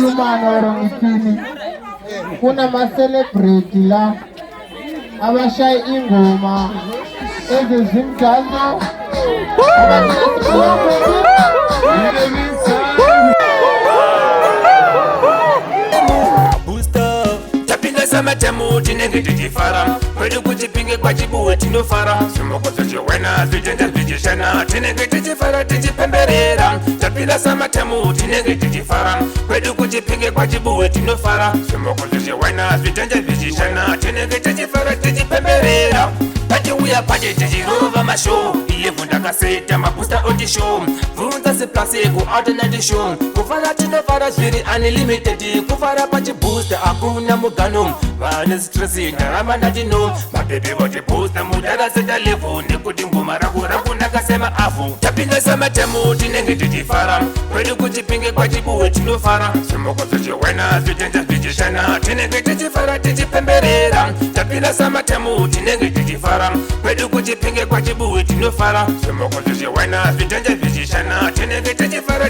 Ngikhulumani or ngithini? Kunama-celebrity la abashaya ingoma ezezimdanso. Tapinda samatemu tinenge tichifara kwedu kuchipinge kwachibuwe tinofara zvimoko zvichiwena zvitenda zvichishana tinenge tichifara tichipemberera tapinda samatemu tinenge tichifara kwedu kuchipinge kwachibuwe tinofara zvimoko zvichiwena zvitenda zvichishana tinenge tichifara tichipemberera pachiuya pache tichirova mashow ilevu ndakaseta mabooster oti show bvunza seplasi kualternate show kufara tinofara zviri unlimited kufara pachibooster hakuna mugano vane stress ndarama ndatino mabhebhe voti booster mudaraseta level nekuti ngoma rako rakunaka semaavhu tapinda samatemu tinenge tichifara kwedu kuchipinge kwachibuwe tinofara zvimoko zvichiwena zvitenda zvichishana tinenge tichifara tichipemberera tapinda samatemu tinenge tichifara kwedu kuchipinge kwachibuwe tinofara zvimoko zvichiwena zvitenda zvichishana tinenge tichifara.